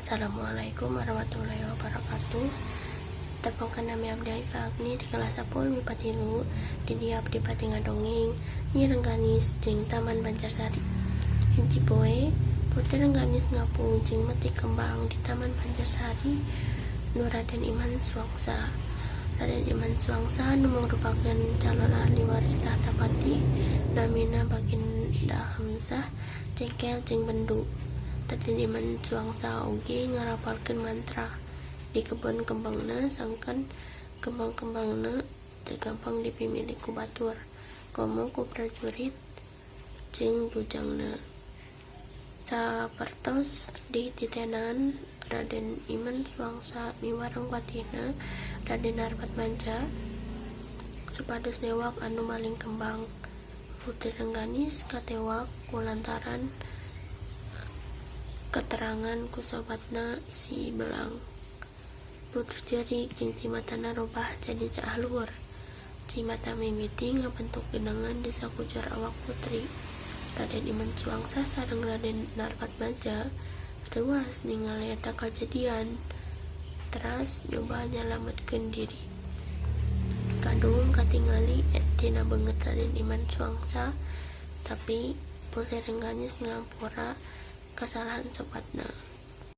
Assalamualaikum warahmatullahi wabarakatuh. Tepangkeun, nami abdi Aifa Agni di kelas 10 MIPA 3. Di dieu abdi bade ngadongeng Nyi Rengganis jeung Taman Banjarsari. Hiji poe, Putri Rengganis ngapung jeung metik kembang di Taman Banjarsari nu Raden Iman Suwangsa. Raden Iman Suwangsa nu mangrupakeun calon ahli waris tahta Patih, namina Baginda Hamzah, jengkel jeung bendu. Raden Iman Suwangsa oge ngarapalkeun mantra di kebon kembangna sangkan kembang-kembangna teu gampang dipimilik ku batur, komo ku prajurit jeung bujangna. Sapertos dititenan Raden Iman Suwangsa miwarang patihna, Raden Narmatmaja, supados newak anu maling kembang. Putri Rengganis katewak kulantaran katerangan ku sobatna Si Belang. Putri ceurik jeung cimatana robah jadi caah luhur. Cimata mimiti ngabentuk genangan di sakujur awak putri. Raden Iman Suwangsa sareng Raden Narmatmaja reuwas ningali eta kajadian, teras nyoba nyalametkeun diri. Kadung katingali tina beungeut Raden Iman Suwangsa, tapi Putri Rengganis ngahampura kasalahan sobatna.